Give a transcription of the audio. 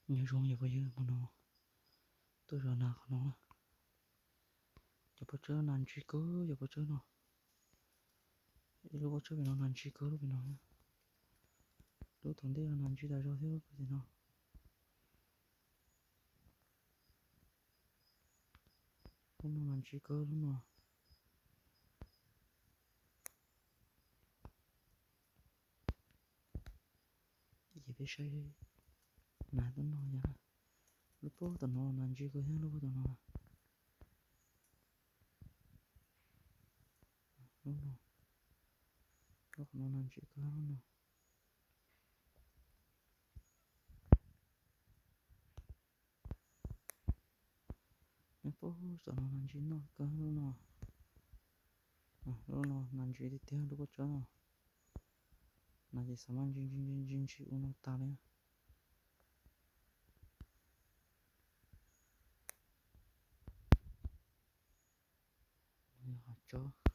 Nyob zoo yog phooj ywg, hmo no tuaj zov nas qhov no na. Cov pob tsawb nas ntsis kawg, cov pob tsawb no. Ib lub pob tsawb pem no nas ntsis kawg lub pem no. Lub tom ntej no nas ntsis tas zog thiab lub pem no. Lub no nas ntsis kawg lub no. Ces peb saib nas tub no yog lub pob tom no nas ntsis kawg thiab lub pob tom no. Lub no, lub qhov no nas ntsis kawg lub no. Lub pob tom no nas ntsis noj kawg lub no. Lub no nas ntsis tiag tiag lub pob tsawb no. Nas ces xav mas ntsis ntsis ntsis ntsis ntsis ua no tas li. Yog qhov tsob